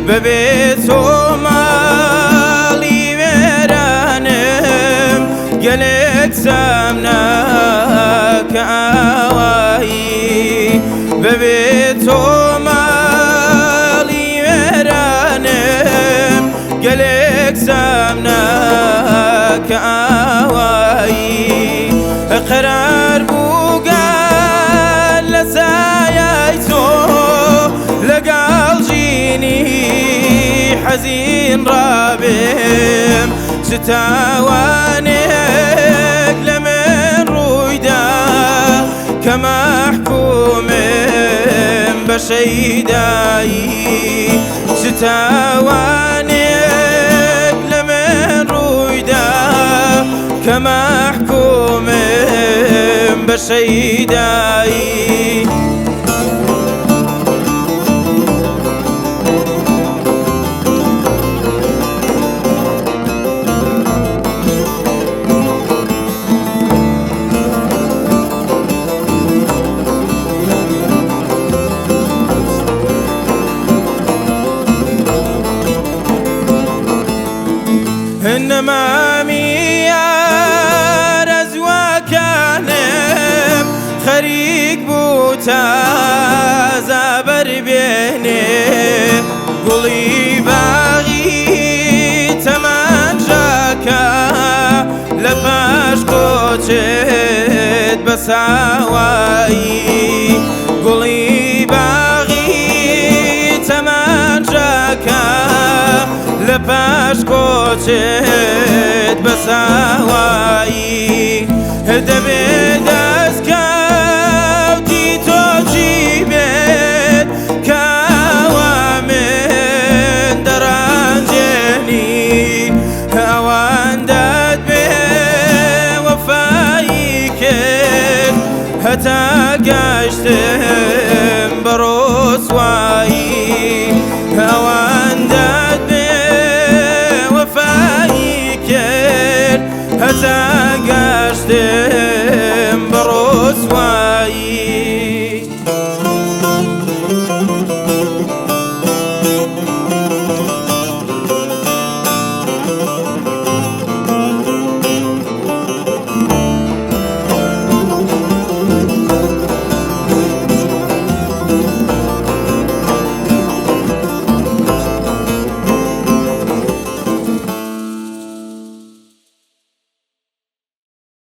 بەبێ تۆ ماڵی وێرانم، گەلێک سامناکە ئاوایی. بەبێ تۆ ماڵی وێرانم، گەلێک سامناکە ئاوایی. قەرار بووگە لە سایای تۆ لەگەڵ ژینی حەزین ڕابێم، چ تاوانێک لە من ڕوویدا کە مەحکومم بە شەیدایی؟ چ تاوانێک لە من ڕوویدا کە مەحکومم بە شەیدایی؟ نەمامی ئارەزوەکانم خەریک بوو تازە بەربێنێ، گوڵی باغی تەمانجاکە لە پاش کۆچێت بە ساوایی. گوڵی باغی تەمانجاکە لە پاش کۆچێت بە ساوایی. دەبێ دەستکەوتی تۆ چی بێت کاوە من دەڕەنجێنی؟ ئەوەندەت بێ وەفایی کرد هەتا گەشتم بە ڕۆسوایی.